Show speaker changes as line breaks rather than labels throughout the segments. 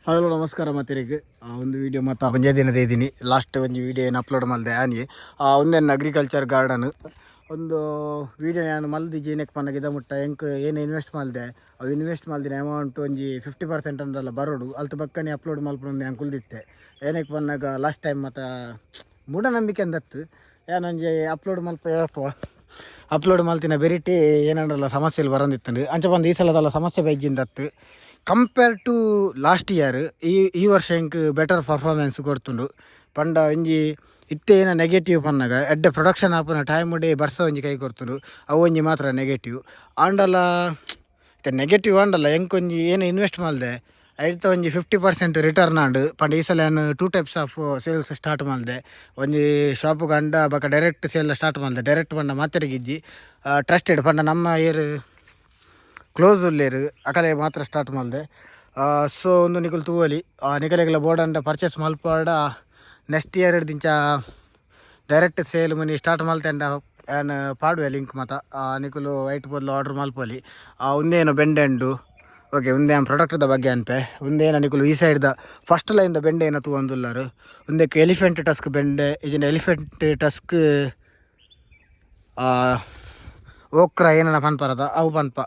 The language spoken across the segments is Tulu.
ಹಲೋ, ನಮಸ್ಕಾರ ಮಾತೆರೆಗ್. ಒಂದು ವಿಡಿಯೋ ಮಾತ ಒಂಜೇ ದಿನದ ಇದ್ದೀನಿ. ಲಾಸ್ಟ್ ಒಂಜಿ ವಿಡಿಯೋ ಏನು ಅಪ್ಲೋಡ್ ಮಲ್ದೆ ಆನಿ. ಒಂದೆನ್ ಅಗ್ರಿಕಲ್ಚರ್ ಗಾರ್ಡನ್ ಒಂದು ವಿಡಿಯೋ ನಾನು ಮಲ್ದಿಜಿ. ಏನಕ್ಕೆ ಪನ್ನಗ ಇದ ಮುಟ್ಟ ಎಂಕ್ ಏನು ಇನ್ವೆಸ್ಟ್ ಮಲ್ದೆ, ಅವು ಇನ್ವೆಸ್ಟ್ ಮಲ್ದಿನ ಅಮೌಂಟ್ ಒಂಜಿ 50% ಅಂದಲ್ಲ ಬರೋಡು. ಅಲ್ತ ಬಕ್ಕನೆ ಅಪ್ಲೋಡ್ ಮಲ್ಪೊಂದು ಯಾನ್ ಕುಲ್ದಿತ್ತೆ. ಏನಕ್ಕೆ ಪನ್ನಗ ಲಾಸ್ಟ್ ಟೈಮ್ ಮಾತ ಮೂಢನಂಬಿಕೆ ಅಂದತ್ತು. ಯಾನೊಂಜಿ ಅಪ್ಲೋಡ್ ಮಲ್ಪ ಹೇಳಪ್ಪ, ಅಪ್ಲೋಡ್ ಮಲ್ತಿನ ಬೆರಿಟಿ ಏನಂದ್ರಲ್ಲ ಸಮಸ್ಯೆలు ಬರೋಂದಿತ್ತಂಡು. ಅಂಚ ಬಂದು ಈ ಸಲದಲ್ಲ ಸಮಸ್ಯೆ ಬೈಜಿಂದತ್ತು. ಕಂಪೇರ್ ಟು ಲಾಸ್ಟ್ ಇಯರ್ ಈ ಈ ವರ್ಷ ಎಂಕ್ ಬೆಟರ್ ಪರ್ಫಾರ್ಮೆನ್ಸ್ ಕೊರ್ತುಂಡು. ಪಂಡ ಒಂಜಿ ಇತ್ತೆ ಏನ ನೆಗೆಟಿವ್ ಪನ್ನಗ ಎಡ್ಡೆ ಪ್ರೊಡಕ್ಷನ್ ಆಪುನ ಟೈಮ್ ಡೇ ಬರ್ಸ ಒಂಜಿ ಕೈ ಕೊರ್ತುಂಡು. ಅವು ಒಂಜಿ ಮಾತ್ರ ನೆಗೆಟಿವ್ ಆಂಡಲ. ಇತ್ತೆ ನೆಗೆಟಿವ್ ಆಂಡಲ್ಲ ಎಂಕ್ ಒಂಜಿ ಏನು ಇನ್ವೆಸ್ಟ್ ಮಲ್ದೆ, ಐತ ಒಂಜಿ 50% ರಿಟರ್ನ್ ಆಂಡ್. ಪಂಡ ಈ ಸಲ ಯಾನ್ two types of sales start ಮಲ್ದೆ. ಒಂಜಿ ಶಾಪುಗ್ ಅಂಡ ಬೊಕ ಡೈರೆಕ್ಟ್ ಸೇಲ್ ಸ್ಟಾರ್ಟ್ ಮಲ್ದೆ. ಡೈರೆಕ್ಟ್ ಪಂಡ ಮಾತೆರಿಗಿಜ್ಜಿ, ಟ್ರಸ್ಟೆಡ್ ಪಂಡ ನಮ್ಮ ಏರ್ ಕ್ಲೋಸ್ ಉಲ್ಲೇರು ಅಕಲೆ ಮಾತ್ರ ಸ್ಟಾರ್ಟ್ ಮಲ್ದೆ. ಸೊ ಒಂದು ನಿಕುಲು ತೂವಲಿ. ನಿಕಲೆಗೆಲ್ಲ ಬೋಡಂಡ ಪರ್ಚೇಸ್ ಮಲ್ಪಾಡ. ನೆಕ್ಸ್ಟ್ ಇಯರ್ ದಿಂಚ ಡೈರೆಕ್ಟ್ ಸೇಲ್ ಮುನಿ ಸ್ಟಾರ್ಟ್ ಮಲ್ತೆಂಡ ಯಾನ್ ಪಾಡುವೆ ಲಿಂಕ್ ಮಾತ. ನಿಕುಲು ಐಟ್ ಬದಲು ಆರ್ಡರ್ ಮಲ್ಪೊಲಿ. ಉಂದೇನು ಬೆಂಡೆ ಉಂಡು. ಓಕೆ, ಉಂದೆ ಪ್ರಾಡಕ್ಟ್ದ ಬಗ್ಗೆ ಅನ್ಪೆ. ಉಂದೇನ ನಿಕುಲು ಈ ಸೈಡ್ದ ಫಸ್ಟ್ ಲೈನ್ದ ಬೆಂಡೆ ಏನ ತೂವೊಂದುಲ್ಲರು. ಉಂದೆಕ್ ಎಲಿಫೆಂಟ್ ಟಸ್ಕ್ ಬೆಂಡೆ ಇಜಿನ ಎಲಿಫೆಂಟ್ ಟಸ್ಕ್ ಓಕ್ರ ಏನನ ಪನ್ಪರದ ಅವು ಪನ್ಪ.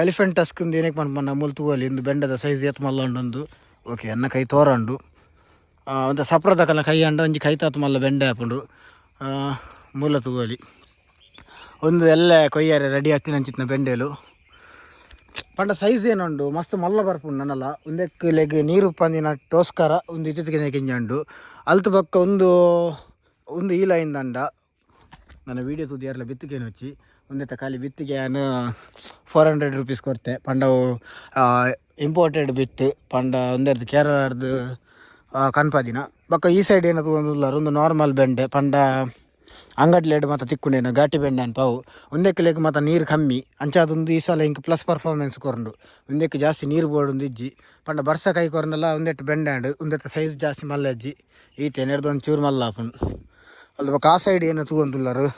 ಎಲಿಫೆಂಟ್ ಟಸ್ಕ್ ಇಂದು ಏನಕ್ಕೆ ಪನ್ಪನ ಮೂಲು ತೂವಲಿ. ಇಂದು ಬೆಂಡದ ಸೈಜ್ ಏತ್ ಮಲ್ಲ ಉಂಡು. ಓಕೆ, ಎನ್ನ ಕೈ ತೋರಂಡು. ಒಂತೆ ಸಪ್ರದ ಕೈ ಅಂಡ ಒಂಜಿ ಕೈತಾತ್ ಮಲ್ಲ ಬೆಂಡೆ ಆಪುಂಡು. ಮೂಲ ತೂವಲಿ. ಒಂದು ಎಲ್ಲ ಕೊಯ್ಯಾರೆ ರೆಡಿ ಆತಿನ ಅಂಚಿತ್ತಿನ ಬೆಂಡೆಲು. ಪಂಡ ಸೈಜ್ ಏನುಂಡು, ಮಸ್ತ್ ಮಲ್ಲ ಬರ್ಪುಂಡು ನನಲ. ಉಂದೆಕ್ ಲೆಗ್ ನೀರು ಉಪ್ಪಂದಿನ ಟೋಸ್ಕರ ಒಂದು ಇತ್ತಿತ್ತಿಗೆ ಕಿಂಜಂಡು. ಅಲ್ತು ಬೊಕ್ಕ ಒಂದು ಒಂದು ಈ ಲೈನ್ ದಂಡ. ನನ್ನ ವೀಡಿಯೋ ತೂದು ಯಾರ್ಲ ಬಿತ್ತಿಗೆ ವಚ್ಚಿ. ಒಂದೆತ್ತ ಖಾಲಿ ಬಿತ್ತಿಗೆ ಯಾನ್ ₹400 ಕೊರ್ತೆ. ಪಂಡ ಅವು ಇಂಪೋರ್ಟೆಡ್ ಬಿತ್ತು. ಪಂಡ ಒಂದೆರ್ದು ಕೇರಳರ್ದು ಕನ್ಪದಿನ. ಬೊಕ್ಕ ಈ ಸೈಡ್ ಏನದು ಒಂದು ಒಂದು ನಾರ್ಮಲ್ ಬೆಂಡೆ. ಪಂಡ ಅಂಗಡ್ಲೇಡ್ ಮಾತ ತಿಕ್ಕುಂಡೇನು ಘಾಟಿ ಬೆಂಡೆ ಅನ್ಪ ಅವು. ಒಂದೆಕ್ ಲೆಗ್ ಮಾತ ನೀರು ಕಮ್ಮಿ. ಅಂಚಾದೊಂದು ಈ ಸಲ ಇಂಕ್ ಪ್ಲಸ್ ಪರ್ಫಾರ್ಮೆನ್ಸ್ ಕೊರಂಡು. ಒಂದೆಕ್ ಜಾಸ್ತಿ ನೀರು ಬೋಡೊಂದು ಇಜ್ಜಿ. ಪಂಡ ಬರ್ಸ ಕೈ ಕೊರಂಡಲ ಒಂದೆಟ್ಟು ಬೆಂಡೆ ಆಂಡ್. ಒಂದೆತ್ತ ಸೈಜ್ ಜಾಸ್ತಿ ಮಲ್ಲ ಇಜ್ಜಿ. ಈತೆ ನೆಡ್ದು ಒಂದು ಚೂರು ಮಲ್ಲ ಆಪುಂಡು. ಅಲ್ದ ಬೊಕ್ಕ ಆ ಸೈಡ್ ಏನು ತೂವೊಂದುಲ್ಲರು,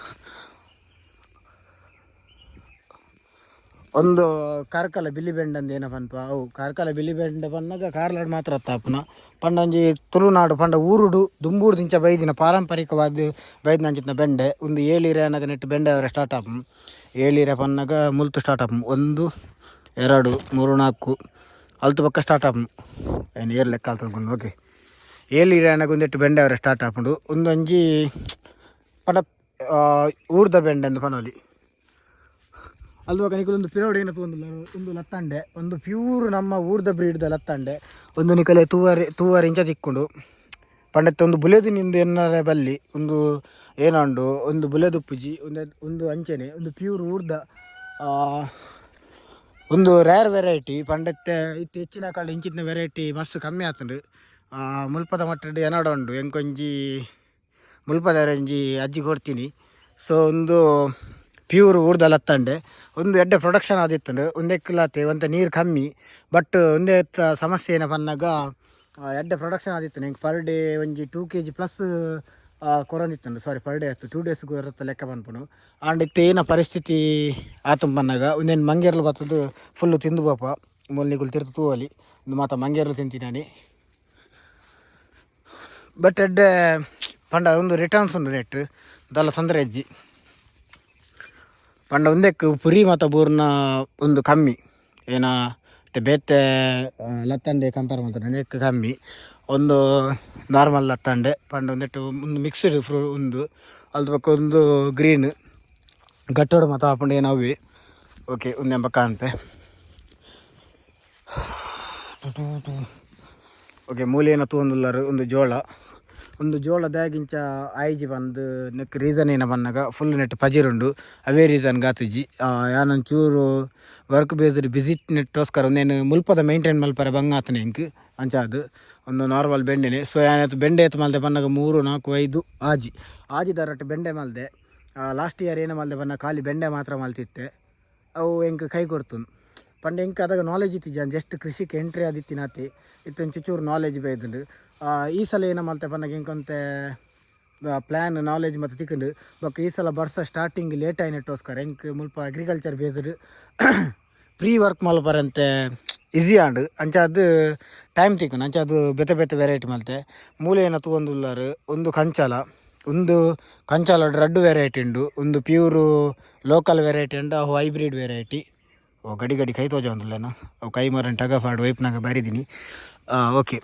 ಒಂದು ಕಾರ್ಕಳ ಬಿಲ್ಲಿ ಬೆಂಡ್ ಅಂದ್ ಏನ ಪನ್ಪ ಅವು. ಕಾರ್ಕಳ ಬಿಲ್ಲಿ ಬೆಂಡೆ ಪನ್ನಗ ಕಾರ್ಲಡ್ ಮಾತ್ರ ಅತ್ತಾಪುನ. ಪಂಡ ಒಂಜಿ ತುಳುನಾಡು ಪಂಡ ಊರುಡು ದುಂಬೂರು ದಿಂಚ ಬೈದಿನ ಪಾರಂಪರಿಕವಾದ ಬೈದಿನ ಅಂಚಿತ್ತಿನ ಬೆಂಡೆ. ಒಂದು ಏಳಿರೆ ಅನಗ ನೆಟ್ಟು ಬೆಂಡೆ ಅವರ ಸ್ಟಾರ್ಟ್ ಆಪುಂಡು. ಏಳಿರೆ ಪನ್ನಗ ಮುಲ್ತು ಸ್ಟಾರ್ಟ್ ಆಪುಂಡು. ಒಂದು, ಎರಡು, ಮೂರು, ನಾಲ್ಕು, ಅಲ್ತು ಬೊಕ್ಕ ಸ್ಟಾರ್ಟ್ ಆಪುಂಡು. ಏನು ಏರ್ ಲೆಕ್ಕ ಅಲ್ತು. ಓಕೆ, ಏಳಿರೆ ಅನಗ ಒಂದೆಟ್ಟು ಬೆಂಡೆ ಅವರ ಸ್ಟಾರ್ಟ್ ಆಪುಂಡು. ಒಂದೊಂಜಿ ಪಂಡ ಊರ್ದ ಬೆಂಡೆ ಅಂದ್ ಪನೊಲಿ. ಅಲ್ವಾಗ ನಿಕುಲು ಒಂದು ಪಿರೋಡ್ ಏನು ತೂವೊಂದುಲ್ಲ, ಒಂದು ಲತ್ತಂಡೆ. ಒಂದು ಪ್ಯೂರ್ ನಮ್ಮ ಊರ್ದ ಬ್ರೀಡ್ದ ಲತ್ತಂಡೆ. ಒಂದು ನಿಕಲೆ ತೂವರೆ ತೂವರೆ ಇಂಚ ತಿಕ್ಕುಂಡು. ಪಂಡತ್ತೆ ಒಂದು ಬುಲೆದು ನಿಂದು ಎನ್ನರೆ ಬಲ್ಲಿ. ಒಂದು ಏನಂಡು ಒಂದು ಬುಲೆದುಪ್ಪುಜಿ. ಒಂದು ಒಂದು ಅಂಚನೆ ಒಂದು ಪ್ಯೂರ್ ಊರ್ದ ಒಂದು ರೇರ್ ವೆರೈಟಿ. ಪಂಡತ್ತೆ ಇತ್ತೆ ಹೆಚ್ಚಿನ ಕಾಲ ಇಂಚಿತ್ತಿನ ವೆರೈಟಿ ಮಸ್ತ್ ಕಮ್ಮಿ ಆತುಂಡು. ಮುಲ್ಪದ ಮಟ್ಟಡ್ ಎನಡ ಉಂಡು. ಎಂಕೊಂಜಿ ಮುಲ್ಪದ ಒಂಜಿ ಅಜ್ಜಿ ಕೊಡ್ತೀನಿ. ಸೊ ಒಂದು ಪ್ಯೂರ್ ಊರ್ದ ಲತ್ತಂಡೆ. ಒಂದು ಎಡ್ಡೆ ಪ್ರೊಡಕ್ಷನ್ ಆದಿತ್ತುಂಡು. ಒಂದೆಕ್ಲಾತೆ ಒಂತೆ ನೀರು ಕಮ್ಮಿ. ಬಟ್ ಒಂದೇ ಸಮಸ್ಯೆ ಏನ ಪನ್ನಗ ಎಡ್ಡೆ ಪ್ರೊಡಕ್ಷನ್ ಆದಿತ್ತು. ಎಂಕ್ ಪರ್ ಡೇ ಒಂಜಿ 2 ಕೆಜಿ ಪ್ಲಸ್ ಕೊರೊಂದಿತ್ತುಂಡು. ಸಾರಿ, ಪರ್ ಡೇ ಆಯ್ತು, 2 ಡೇಸ್ ಬರುತ್ತೆ ಲೆಕ್ಕ ಪನ್ಪುಂಡು. ಆಂಡ್ ಇತ್ತೆ ಏನ ಪರಿಸ್ಥಿತಿ ಆತುಂಡು ಪನ್ನಗ ಉಂದೆನ್ ಮಂಗೇರ್ಲು ಬತ್ತದು ಫುಲ್ಲು ತಿಂದು ಪೋಪ. ಮೂಲು ನಿಕುಲು ತಿರ್ತು ತೂವಲಿ, ಉಂದು ಮಾತ ಮಂಗೇರ್ಲು ತಿಂತಿನಾನಿ. ಬಟ್ ಎಡ್ಡೆ ಪಂಡ ಒಂದು ರಿಟರ್ನ್ಸ್ ಉಂಡು ನೆಟ್ ದಾಲ ತೊಂದರೆ ಇಜ್ಜಿ. ಪಂಡ ಒಂದೆಕ್ ಪುರಿ ಮಾತ ಬೂರ್ನ ಒಂದು ಕಮ್ಮಿ ಏನ ಇತ್ತೆ ಬೇತೆ ಲತ್ತಂಡೆ ಕಂಪೇರ್ ಮಲ್ತುಂಡ ನೆಕ್ ಕಮ್ಮಿ. ಒಂದು ನಾರ್ಮಲ್ ಲತ್ತಂಡೆ. ಪಂಡ ಒಂದೆಟ್ಟು ಒಂದು ಮಿಕ್ಸ್ಡ್ ಫ್ರೂ ಒಂದು ಅಲ್ದ ಬೊಕ್ಕ ಒಂದು ಗ್ರೀನ್ ಗಟ್ಟೋಡು ಮಾತ ಆಪುಂಡು ಏನು ಅವ್ವೆ. ಓಕೆ, ಉಂದೆನ್ ಬೊಕ್ಕ ಅನ್ಪೆ. ಓಕೆ, ಮೂಲೇನ ತೂವೊಂದುಲ್ಲರು ಒಂದು ಜೋಳ. ಒಂದು ಜೋಳ ದಾಗಿಂಚ ಆಯ್ಜಿ ಬಂದು ನೆಕ್ ರೀಸನ್ ಏನ ಪನ್ನಗ ಫುಲ್ ನೆಟ್ ಪಜಿರುಂಡು. ಅವೇ ರೀಸನ್ ಗಾತುಜಿ. ಯಾನೊಂಚೂರು ವರ್ಕ್ ಬೇಸ್ಡ್ ವಿಸಿಟ್ ನೆಟ್ಟೋಸ್ಕರ ಒಂದೇನು ಮುಲ್ಪದ ಮೇಂಟೈನ್ ಮಲ್ಪರೆ ಬಂಗ ಆತನೆ ಎಂಕ್. ಅಂಚಾದ್ ಒಂದು ನಾರ್ಮಲ್ ಬೆಂಡೆನೆ. ಸೊ ಯಾನತ್ ಬೆಂಡೆ ಏತ್ ಮಲ್ದೆ ಪನ್ನಗ ಮೂರು, ನಾಲ್ಕು, ಐದು, ಆಜಿ ಆಜಿ ದರಟ್ ಬೆಂಡೆ ಮಲ್ದೆ. ಲಾಸ್ಟ್ ಇಯರ್ ಏನ ಮಲ್ದೆ ಪನ್ನ ಖಾಲಿ ಬೆಂಡೆ ಮಾತ್ರ ಮಲ್ತಿತ್ತೆ. ಅವು ಎಂಕ್ ಕೈ ಕೊರ್ತುಂಡು. ಪಂಡ ಎಂಕ್ ಅದಾಗ ನಾಲೆಜ್ ಇತ್ತಿಜ. ಜಸ್ಟ್ ಕೃಷಿಗೆ ಎಂಟ್ರಿ ಆದಿತ್ತಿನಾತೆ. ಇತ್ತೆ ಒಂಚೂರು ನಾಲೆಜ್ ಬೈದುಂಡು. ಈ ಸಲ ಏನ ಮಲ್ತೆ ಪನ್ನಗ ಎಂಕೊಂತೆ ಪ್ಲ್ಯಾನ್ ನಾಲೆಜ್ ಮತ್ತು ತಿಕ್ಕುಂಡು. ಬೊಕ್ಕ ಈ ಸಲ ಬರ್ಸ ಸ್ಟಾರ್ಟಿಂಗ್ ಲೇಟ್ ಆಯಿನೆಟ್ಟೋಸ್ಕರ ಎಂಕ್ ಮುಲ್ಪ ಅಗ್ರಿಕಲ್ಚರ್ ಬೇಸ್ಡ್ ಪ್ರೀ ವರ್ಕ್ ಮಲ್ಪರಂತೆ. ಈಸಿ ಆಂಡ್. ಅಂಚಾದ್ ಟೈಮ್ ತಿಕ್ಕುನು. ಅಂಚಾದ್ ಬೇತೆ ಬೇತೆ ವೆರೈಟಿ ಮಲ್ತೆ. ಮೂಲೆ ಏನ ತೂವೊಂದುಲ್ಲಾರ್. ಒಂದು ಕಂಚಾಲ. ಒಂದು ಕಂಚಾಲ ರಡ್ಡ್ ವೆರೈಟಿ ಉಂಡು. ಒಂದು ಪ್ಯೂರ್ ಲೋಕಲ್ ವೆರೈಟಿ ಉಂಡು, ಅವು ಹೈಬ್ರಿಡ್ ವೆರೈಟಿ. ಓ ಗಡಿ ಗಡಿ ಕೈ ತೋಜೊಂದುಲ್ಲೇನ. ಅವು ಕೈ ಮರನ್ ಟಗ ಪಾಡ್ ವೈಪ್ನಾಗ ಬರಿದಿನಿ. ಓಕೆ,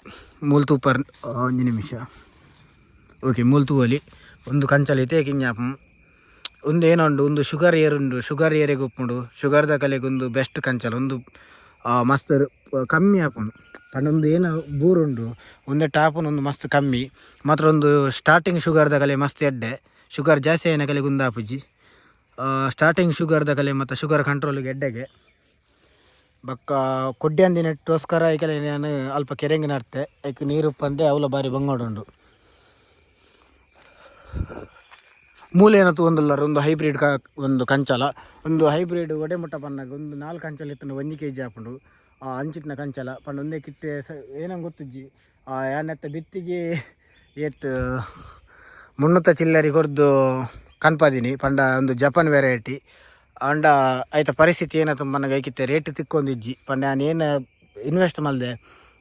ಮೂಲು ತೂಪರ್. ಒಂಜಿ ನಿಮಿಷ. ಓಕೆ, ಮೂಲು ತೂವೊಲಿ. ಒಂದು ಕಂಚಲ ಇತ್ತೆ ಕಿഞ്ഞಾಪು. ಒಂದು ಏನೋ ಉಂಡು, ಒಂದು ಶುಗರ್ ಏರ್ ಉಂಡು. ಶುಗರ್ ಏರಿಗೆ ಉಪ್ಪುಂಡು. ಶುಗರ್ದ ಕಲೆಗೆ ಒಂದು ಬೆಸ್ಟ್ ಕಂಚಲ. ಒಂದು ಮಸ್ತ್ ಕಮ್ಮಿ ಆಪುಂಡು. ಪಂಡ ಒಂದು ಏನು ಬೂರುಂಡು ಒಂದೇ ಟಾಪುನ ಒಂದು ಮಸ್ತ್ ಕಮ್ಮಿ. ಮಾತ್ರ ಒಂದು ಸ್ಟಾರ್ಟಿಂಗ್ ಶುಗರ್ದ ಕಲೆ ಮಸ್ತ್ ಎಡ್ಡೆ. ಶುಗರ್ ಜಾಸ್ತಿ ಆಯಿನ ಕಲೆಗೆ ಉಂದಾಪುಜಿ. ಸ್ಟಾರ್ಟಿಂಗ್ ಶುಗರ್ದ ಕಲೆ ಮತ್ತು ಶುಗರ್ ಕಂಟ್ರೋಲ್ಗೆ ಎಡ್ಡೆಗೆ. ಬೊಕ್ಕ ಕೊಡ್ಯಂದಿನೆಟ್ಟೋಸ್ಕರ ಐಕಲೆ ನಾನು ಅಲ್ಪ ಕೆರೆಂಗ್ ನಡ್ತೆ. ಐಕ್ ನೀರು ಉಪ್ಪಂದೆ ಅವಲ ಬಾರಿ ಬಂಗೋಡುಂಡು. ಮೂಲೆ ಏನ ತೂವೊಂದುಲ್ಲಾರ್, ಒಂದು ಹೈಬ್ರಿಡ್ ಕ ಒಂದು ಕಂಚಲ. ಒಂದು ಹೈಬ್ರಿಡ್ ಒಡೆ ಮುಟ್ಟ ಪನ್ನಗ ಒಂದು ನಾಲ್ಕು ಕಂಚಲ ಇತ್ತುಂಡ 1 ಕೆಜಿ ಆಪುಂಡು. ಆ ಅಂಚಿತ್ತಿನ ಕಂಚಲ ಪಂಡ ಒಂದೇ ಕಿತ್ತೆ ಏನಂಗ್ ಗೊತ್ತುಜ್ಜಿ. ಆ ಯಾನೆತ್ತ ಬಿತ್ತಿಗೆ ಏತ್ ಮುನ್ನೂತ ಚಿಲ್ಲರಿ ಕೊರ್ದು ಕನ್ಪದಿನಿ. ಪಂಡ ಒಂದು ಜಪಾನ್ ವೆರೈಟಿ. ಆಂಡ ಐತ ಪರಿಸ್ಥಿತಿ ಏನಾಯ್ತು ಪನ್ನಗ ಐಕಿತ್ತೆ ರೇಟ್ ತಿಕ್ಕೊಂದಿಜ್ಜಿ. ಪಂಡ ಯಾನ್ ಏನ ಇನ್ವೆಸ್ಟ್ ಮಲ್ದೆ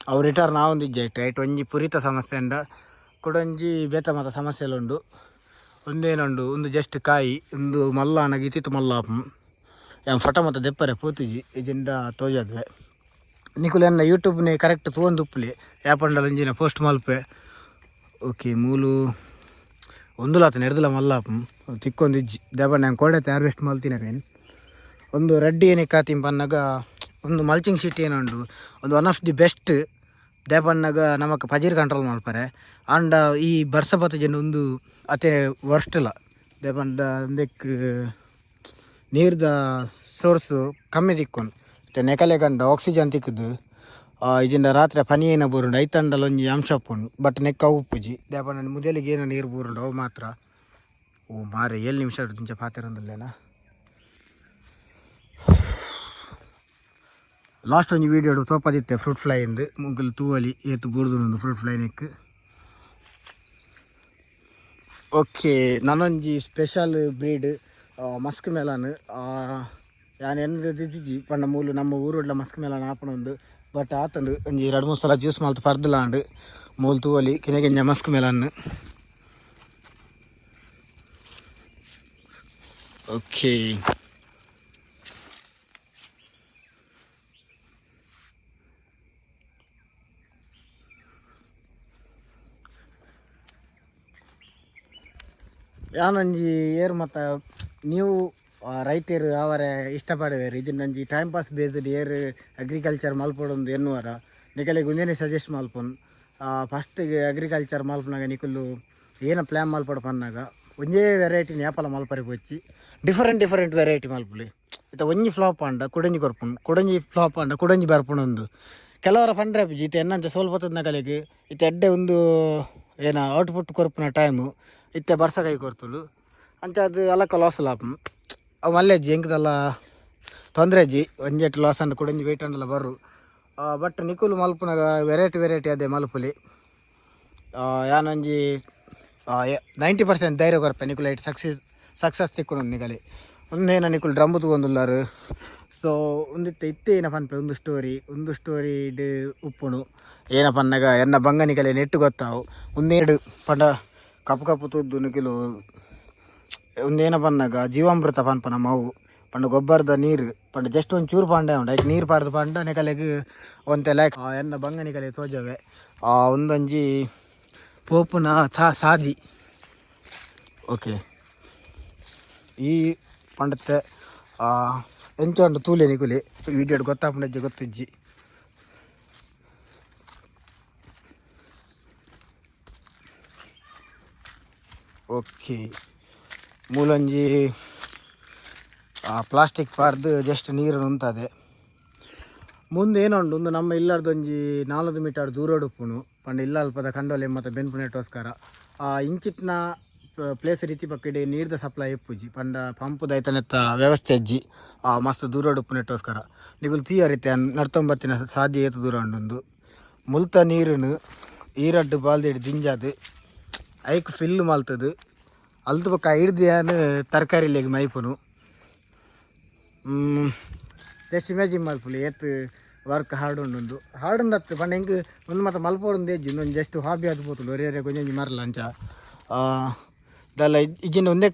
ಅವು ರಿಟರ್ನ್ ಆವೊಂದಿಜ್ಜಿ. ಐಟ್ ಐಟ್ ಒಂಜಿ ಪುರಿತ ಸಮಸ್ಯೆ ಅಂಡ ಕುಡೊಂಜಿ ಬೇತೆ ಮಾತ ಸಮಸ್ಯೆಲು ಉಂಡು. ಒಂದೇನುಂಡು, ಒಂದು ಜಸ್ಟ್ ಕಾಯಿ. ಒಂದು ಮಲ್ಲ ಆನಗ ಇತ್ತಿತ್ತು ಮಲ್ಲ ಆಪುಂಡು. ಯಾನ್ ಫೋಟೋ ಮತ ದೆಪ್ಪರೆ ಪೋತುಜಿ, ಇಜಿಂಡ ತೋಜಾದ್ವೆ. ನಿಕುಲು ಎನ್ನ ಯೂಟ್ಯೂಬ್ನೇ ಕರೆಕ್ಟ್ ತೂವೊಂದು ಉಪ್ಪುಲೆ. ಯಾಪಂಡಲ ಒಂಜಿನ ಪೋಸ್ಟ್ ಮಲ್ಪೆ. ಓಕೆ, ಮೂಲು ಒಂದುಲಾತ ನೆರ್ದಲ ಮಲ್ಲ ಆಪುಂಡು. ತಿಕ್ಕೊಂದಿಜ್ಜಿ. ದಾಯೆ ಯಾನ್ ಕೋಡೆ ಹಾರ್ವೆಸ್ಟ್ ಮಲ್ತಿನ ಕೈನ್. ಒಂದು ರೆಡ್ಡಿ ಏನಕ್ಕೆ ಆತಿಂ ಪನ್ನಗ ಒಂದು ಮಲ್ಚಿಂಗ್ ಶೀಟ್ ಏನುಂಡು, ಒಂದು ಒನ್ ಆಫ್ the best. ದಾಯೆ ಪನ್ನಗ ನಮಕ್ ಪಜಿರ್ ಕಂಟ್ರೋಲ್ ಮಲ್ಪರೆ. ಆಂಡ ಈ ಬರ್ಸ ಬತ್ತಜನ ಒಂದು ಅತೆ ವರ್ಸ್ಟ್ಲ. ದಾಯೆ ಪಂಡ ಉಂದೆಕ್ ನೀರ್ದ ಸೋರ್ಸ್ ಕಮ್ಮಿ ತಿಕ್ಕೊನು. ಇತ್ತೆ ನೆಕಲೆ ಕಂಡ ಆಕ್ಸಿಜನ್ ತಿಕ್ಕುದು. ಇಜಿಂಡ ರಾತ್ರೆ ಪನಿ ಏನ ಬೂರುಂಡು, ಐತಂಡಲ ಒಂಜಿ ಅಂಶ ಉಪ್ಪುಂಡು. ಬಟ್ ನೆಕ್ ಅವು ಉಪ್ಪುಜಿ. ದಾಯೆ ಪಂಡ ಮುದೆಲಿಗೆ ಏನ ನೀರು ಬೂರುಂಡು ಅವು ಮಾತ್ರ. ಓ ಮಾರೆ, 7 ನಿಮಿಷ ಇಂಚ ಪಾತೆರೊಂದುಲ್ಲೇನಾ. ಲಾಸ್ಟ್ ಒಂಜಿ ವೀಡಿಯೋ ತೋಪದಿತ್ತೆ ಫ್ರೂಟ್ ಫ್ಲೈ ಇಂದು. ಮುಗಲ್ ತೂವಲಿ ಏತು ಬೂರ್ದು ಫ್ರೂಟ್ ಫ್ಲೈ ನೆಕ್. ಓಕೆ, ನನೊಂಜಿ ಸ್ಪೆಷಲ್ ಬ್ರೀಡ್ ಮಸ್ಕ್ ಮೆಲನ್. ಯಾನ್ ಎನ್ನದ ದಿತಿಜಿ. ಪಂಡ ಮೂಲು ನಮ್ಮ ಊರುಡ್ಲ ಮಸ್ಕ್ ಮೆಲನ್ ಆಪುನೊಂದು. ಬಟ್ ಆತುಂಡು. ಒಂಜಿ ರಡ್ಡ್ ಮೂರು ಸಲ ಜ್ಯೂಸ್ ಮಲ್ತ್ ಪರ್ದಲಾಂಡ್. ಮೂಲು ತೂವಲಿ ಕಿನ್ಯ ಮಸ್ಕ್ ಮೆಲನ್. ಓಕೆ, ಯಾನೊಂಜಿ ಏರ್ ಮತ್ತ ನೀವು ರೈತೆರ್ ಅವರೆ ಇಷ್ಟಪಡುವೆರ್. ಇಜಿಂಡ ಟೈಮ್ ಪಾಸ್ ಬೇಸ್ಡ್ ಏರ್ ಅಗ್ರಿಕಲ್ಚರ್ ಮಲ್ಪೊಡೊಂದು ಎನ್ನುವರ, ನಿಕಲೆಗ್ ಒಂಜೆನೆ ಸಜೆಸ್ಟ್ ಮಲ್ಪುನ್. ಫಸ್ಟ್ ಅಗ್ರಿಕಲ್ಚರ್ ಮಲ್ಪುನಗ ನಿಕುಲು ಏನ ಪ್ಲ್ಯಾನ್ ಮಲ್ಪೊಡು ಪನ್ನಗ ಒಂಜೇ ವೆರೈಟಿ ಯಾಪಲ ಮಲ್ಪರೆ ಬೊಚ್ಚಿ. ಡಿಫರೆಂಟ್ ಡಿಫರೆಂಟ್ ವೆರೈಟಿ ಮಲ್ಪುಲಿ. ಇತ್ತೆ ಒಂಜಿ ಫ್ಲಾಪ್ ಆಂಡ ಕುಡೊಂಜಿ ಕೊರ್ಪುಂಡು, ಕುಡೊಂಜಿ ಫ್ಲಾಪ್ ಆಂಡ ಕುಡೊಂಜಿ ಬರ್ಪುಂಡು. ಕೆಲವರ ಪಂಡ್ರೆ ಆಪುಜಿ. ಇತ್ತೆ ಎನ್ನಂಚ ಸ್ವಲ್ಪ ನಕಲೆಗ್ ಇತ್ತೆ ಎಡ್ಡೆ ಒಂದು ಏನ ಔಟ್ಪುಟ್ ಕೊರ್ಪುನ ಟೈಮು ಇತ್ತೆ ಬರ್ಸ ಕೈ ಕೊರ್ತುಂಡು. ಅಂಚಾದ್ ಅಲಕ್ಕ ಲಾಸ್ ಆಪುಂಡು. ಅವು ಮಲ್ಲೆಜ್ಜಿ, ಎಂಕ್ದಲ್ಲ ತೊಂದರೆ ಅಜ್ಜಿ. ಒಂಜೆಟ್ ಲಾಸ್ ಆಂಡ ಕುಡೊಂಜಿ ವೆಯ್ಟ್ ಆಂಡಲ ಬರು. ಬಟ್ ನಿಕುಲು ಮಲ್ಪುನಗ ವೆರೈಟಿ ವೆರೈಟಿ ಅದೇ ಮಲ್ಪುಲಿ. ಯಾನೊಂಜಿ 90% ಧೈರ್ಯ ಕೊರ್ಪೆ, ನಿಕುಲು ಐಟ್ ಸಕ್ಸಸ್ ಸಕ್ಸಸ್ ತಿಕ್ಕುನು ನಿಗಲಿ. ಒಂದೇನ ನಿಕುಲು ಡ್ರಮ್ ತೂವೊಂದುಲ್ಲಾರ್. ಸೊ ಒಂದಿತ್ತೆ ಇತ್ತೆ ಏನ ಪನ್ಪೆ, ಒಂದು ಸ್ಟೋರಿ, ಒಂದು ಸ್ಟೋರಿ ಡ್ ಉಪ್ಪುಂಡು. ಏನ ಪನ್ನಗ ಎನ್ನ ಬಂಗ ನಿಕಲೆ ನೆಟ್ಟು ಗೊತ್ತಾವು. ಒಂದೇಡು ಪಂಡ ಕಪ್ಪು ಕಪ್ಪು ತೂದು ನಿಕುಲು ಒಂದೇನ ಪನ್ನಗ ಜೀವಾಮೃತ ಪನ್ಪ ನಮ್ಮ ಅವು. ಪಂಡ ಗೊಬ್ಬರದ ನೀರು. ಪಂಡ ಜಸ್ಟ್ ಒಂದು ಚೂರು ಪಾಂಡೆ ಉಂಡು. ಐಕ್ ನೀರು ಪಾಡ್ದು ಪಂಡ ನಿಕಲೆಗ್ ಒಂತೆ ಲೈಕ್ ಎನ್ನ ಬಂಗ ನಿಕಲೆ ತೋಜವೆ. ಒಂದೊಂಜಿ ಪೋಪುನ ಸಾದಿ. ಓಕೆ, ಈ ಪಂಡತ್ತೆ ಎಂಚ ಉಂಡು ತೂಲೆ ನಿಕುಲೆ. ವೀಡಿಯೋಡ್ ಗೊತ್ತಾಪುಂಡಜ್ಜಿ ಗೊತ್ತಿಜ್ಜಿ. ಓಕೆ, ಮೂಲೊಂಜಿ ಪ್ಲಾಸ್ಟಿಕ್ ಪಾರ್ದು ಜಸ್ಟ್ ನೀರು ಉಂತದೆ. ಮುಂದೆ ಏನೋ ಉಂಡು, ಒಂದು ನಮ್ಮ ಇಲ್ಲರ್ದು ಒಂಜಿ 4 ಮೀಟರ್ ದೂರ ಉಪ್ಪುನು. ಪಂಡ ಇಲ್ಲ ಅಲ್ಪದ ಕಂಡೋಲೆ ಮತ್ತು ಬೆನ್ಪುನೆಟೋಸ್ಕರ. ಇಂಚಿತ್ನ ಪ್ಲೇಸ್ ರೀತಿ ಪಕ್ಕಡೆ ನೀರ್ದ ಸಪ್ಲೈ ಇಪ್ಪುಜಿ. ಪಂಡ ಪಂಪುದ ಐತನೆತ್ತ ವ್ಯವಸ್ಥೆ ಅಜ್ಜಿ. ಮಸ್ತ್ ದೂರ ಉಪ್ಪುನೆಟೋಸ್ಕರ. ನಿಗುಲು ತೀಯರಿತ್ತೆ ನಡ್ತೊಂಬತ್ತಿನ ಸಾಧ್ಯ ಏತು ದೂರ ಉಂಡೊಂದು. ಮುಲ್ತ ನೀರುನು ಈರಡ್ಡು ಬಾಲ್ದಿಡ್ ದಿಂಜಾದ್ ಐಕ್ ಫಿಲ್ ಮಲ್ತದು ಅಲ್ತು ಬೊಕ್ಕ ಐಡ್ದ್ ಯಾನ್ ತರಕಾರಿಲೆಗ್ ಮೈಪುನು. ಜಸ್ಟ್ ಇಮ್ಯಾಜಿನ್ ಮಲ್ಪುಲಿ ಏತ್. ವರ್ಕ್ ಹಾರ್ಡ್ ಉಂಡು. ಹಾರ್ಡ್ ಉಂದತ್ತು ಪಂಡ ಎಂಕ್ ಒಂದು ಮಾತ ಮಲ್ಪೊಡು ಇಜ್ಜಿ. ಒಂದೊಂದು ಜಸ್ಟ್ ಹಾಬಿ ಆದ್ ಪೋತುಂಡು. ಒರಿ ಒರಿ ಒಂಜೊಂಜಿ ಮರಲ ಅಂಚ ದಾಲ ಇಜ್ಜಿಂಡ ಒಂದೇ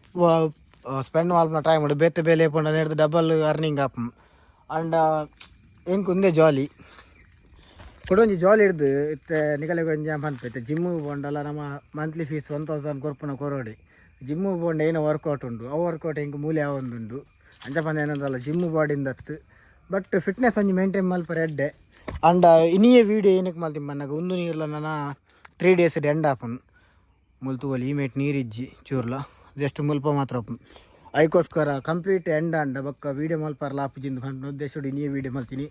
ಸ್ಪೆಂಡ್ ಮಲ್ಪುನ ಟೈಮ್ ಉಂಡು. ಬೇತೆ ಬೇಲೆ ಪಂಡ ನೆರ್ದ್ ಡಬಲ್ ಅರ್ನಿಂಗ್ ಆಪುಂಡು. ಆಂಡ ಎಂಕ್ ಉಂದೇ ಜಾಲಿ. ಕುಡೊಂಜಿ ಜಾಲಿ ಹಿಡ್ದು ಇತ್ತೆ ನಿಕಲೆಗ್ ಒಂಜಿ ಪನ್ಪೆ. ಇತ್ತೆ ಜಿಮ್ ಪೋಂಡಲ ನಮ್ಮ ಮಂತ್ಲಿ ಫೀಸ್ 1000 ಕೊರ್ಪುನ ಕೊರೊಡೆ. ಜಿಮ್ ಪೋಂಡ ಏನೋ ವರ್ಕೌಟ್ ಉಂಡು, ಅವು ವರ್ಕೌಟ್ ಎಂಕ್ ಮೂಲೆ ಆವೊಂದುಂಡು. ಅಂಚ ಪಂಡ ಏನಂದಲ್ಲ ಜಿಮ್ ಬಾಡಿಂದತ್ತು, ಬಟ್ ಫಿಟ್ನೆಸ್ ಒಂಜಿ ಮೇಂಟೈನ್ ಮಲ್ಪರೆ ಎಡ್ಡೆ. ಆಂಡ ಇನಿಯೇ ವೀಡಿಯೋ ಏನಕ್ಕೆ ಮಲ್ತಿನಿ ಪನ್ನಗ, ಉಂದು ನೀರ್ಲ ನನ 3 ಡೇಸ್ ಎಂಡ್ ಆಪುಂಡು. ಮುಲ್ ತೂವೊಲಿ, ಈ ಮೇಟ್ ನೀರಿಜ್ಜಿ ಚೂರ್ಲ, ಜಸ್ಟ್ ಮುಲ್ಪ ಮಾತ್ರ ಆಪುಂಡು. ಐಕೋಸ್ಕರ ಕಂಪ್ಲೀಟ್ ಎಂಡ್ ಆಂಡ ಬೊಕ್ಕ ವೀಡಿಯೋ ಮಲ್ಪರಲ ಆಪುಜಿಂದು ಪನ್ಪಿನ ಉದ್ದೇಶಡ್ ಇನಿಯೇ ವೀಡಿಯೋ ಮಲ್ತೀನಿ.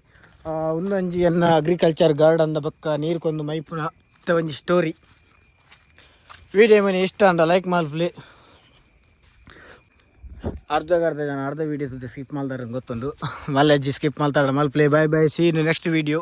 ಉಂದೊಂಜಿ ಎನ್ನ ಅಗ್ರಿಕಲ್ಚರ್ ಗಾರ್ಡನ್ ಬೊಕ್ಕ ನೀರು ಕೊಂದು ಮೈಪುನ ಒಂಜಿ ಸ್ಟೋರಿ. ವೀಡಿಯೋ ಮನೆ ಇಷ್ಟ ಅಂಡ ಲೈಕ್ ಮಲ್ಪುಲೆ. ಅರ್ಧಗರ್ಧ ಜನ ಅರ್ಧ ವೀಡಿಯೋ ಸುದ್ದಿ ಸ್ಕಿಪ್ ಮಲ್ದಾರ ಗೊತ್ತುಂಡು. ಮಲ್ಲೆಜ್ಜಿ ಸ್ಕಿಪ್ ಮಲ್ತಾಡ ಮಲ್ಪ್ಲೆ. Bye bye, see next video.